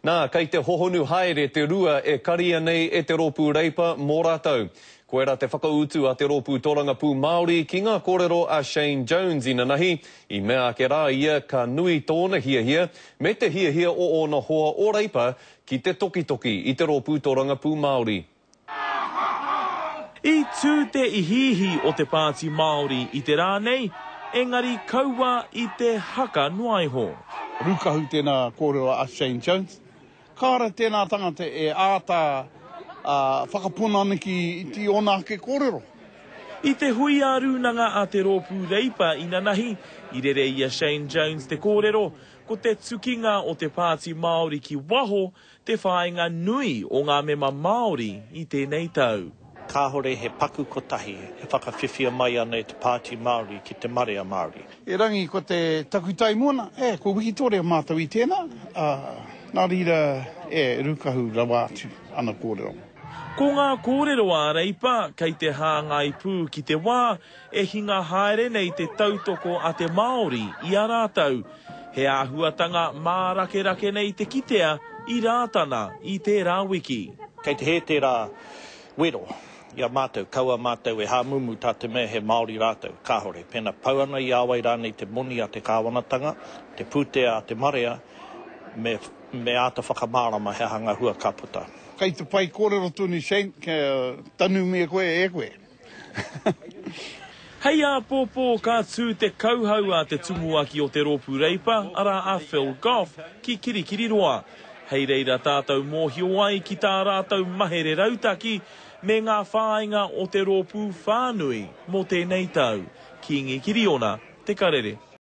Nā, kei te hohonu haere te rua e karia nei e te Rōpū Reipa mō rātou. Koirā te whakautu a te Rōpū Torangapū Māori ki ngā kōrero a Shane Jones inanahi, i mea ake rā ia ka nui tōna hiahia me te hiahia o ōna hoa o Reipa ki te tokitoki i te Rōpū Torangapū Māori. I tū te ihiihi o te Pāti Māori i te rā nei, engari kaua i te haka noa iho. Rūkahu tēnā kōrero a Shane Jones. Kāore tēnā tangata e āta whakapono ana ki ōna ake kōrero. I te hui ā-rūnanga a te Rōpū Reipa inanahi, i rere i a Shane Jones te kōrero, ko te tukinga o te Pāti Māori ki waho Te whāinga nui o ngā mema Māori i tēnei tau. Kāhore he paku kotahi e whakawhiwhia mai ana e te Pāti Māori ki te marea Māori. Erangi ko te takutai moana, e, kua wikitoria mātou i tēnā, ā, nā reira, e, rūkahu rawa atu ana kōrero. Ko ngā kōrero a Reipa kei te hāngai pū ki te wā e hinga haere nei te tautoko a te Māori i a rātou. He āhuatanga mārakerake nei te kitea i Rātana i tērā wiki. Kei te hē tērā wero i a mātou, kaua mātou e hāmumu tā te mea he Māori rātou. Kāore. Pēnā pau ana i a wai rānei te moni a te kāwanatanga, te pūtea a te marea, me, me āta whakamārama he aha ngā hua ka puta. Kei te pai kōrero tonu Shane, kia tanumia koe e koe. Hei āpōpō ka tū te kauhau a te tumuaki o te Rōpū Reipa, arā a Phil Goff, ki Kirikiriroa. Hei reira tātou mōhio ai ki tā rātou mahere rautaki me ngā whāinga o te rōpū whānui mō tēnei tau. Kīngi Kiriona, Te Karere.